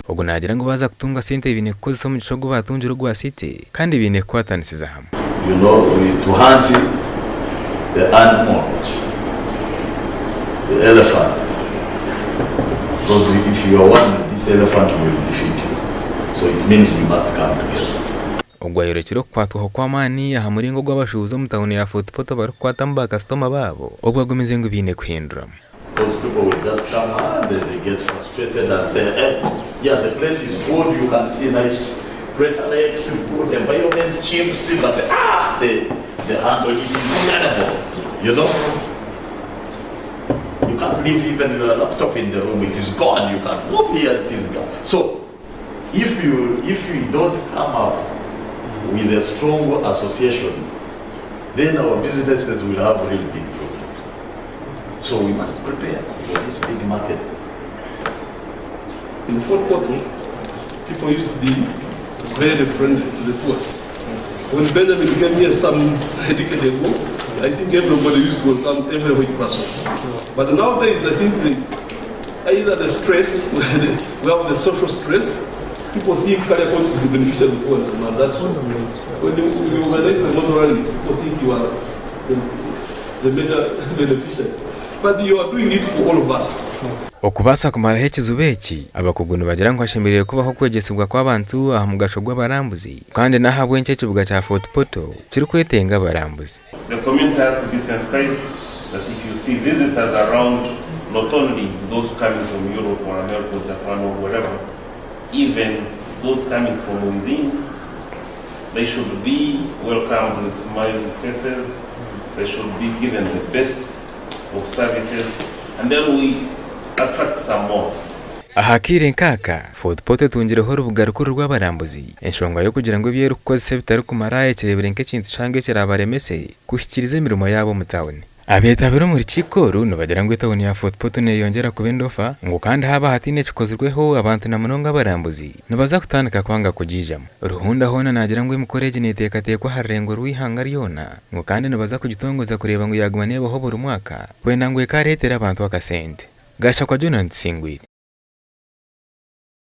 Ogu naagira ngu baaza kutunga sente baine kukozesa omugisha ogu baatungire ogwa City kandi baine kukwatanisiza hamwe. You know, we to hunt the animal, the elephant, because if you are one with this elephant we will defeat you. So it means we must come together. Ogu ayorekire okukwatwaho kw'amaani aha muringo ogu abashuubuzi omu tauni ya Fort Portal barikukwatamu baakasitoma baabo obwo agumize ngu baine kuhinduramu. Because people will just come and then they get frustrated and say, eh, yeah, the place is good, you can see nice crater lakes, good environment, chimps, but ah, the, the handle, it is terrible, you know? You can't leave even your laptop in the room, it is gone. You can't move here, it is gone. So, if you, if you don't come up with a strong association, then our businesses will have really big problems. So we must prepare for this big market. In Fort Portal, people used to be very friendly to the poor. When Benjamin came here some decade ago, I think everybody used to welcome every white person. But nowadays, I think the, either the stress, we have the social stress, people think Kariakoo is the beneficiary of tourism, and that's when you, when you organize the motor rallies, people think you are the, the major beneficiary. But you are doing it for all of us. Okubaasa kumaraho ekizibu eki, abakugu nibagira ngu hashemereire kubaho okwegyesibwa kw'abantu aha mugasho gw'abarambuzi kandi n'ahabw'enki ekibuga kya Fort Portal kirikwetenga abarambuzi. The community has to be sensitized that if you see visitors around, not only those coming from Europe or America or Japan or wherever, even those coming from within, they should be welcomed with smiling faces, they should be given the best of services, and then we attract some more. Aha kaire nk'aka, Fort Portal etungireho orubuga rukuru rw'abarambuzi, enshonga y'okugira ngu ebi erikukozesa ebitarikumara ekireebire nk'ekintu kihango ekirabaremese kuhikiiriza emirimo yaabo omu tauni. Abeetabire omu rukiiko oru nibagira ngu etauni ya Fort Portal neeyongyera kuba endofa ngu kandi haaba hataine ekikozirweho abantu na munonga abarambuzi nibaza kutandika kwanga kugiijamu. Ruhunda hoona naagira ngu emikoro egi neeteekateekwa aha rurengo rw'eihanga ryona ngu kandi nibaza kugitongoza kureeba ngu yaaguma neebaho buri mwaka kwenda ngu ekaareetera abantu akasente. Gashakwa Jonah Tusingwire.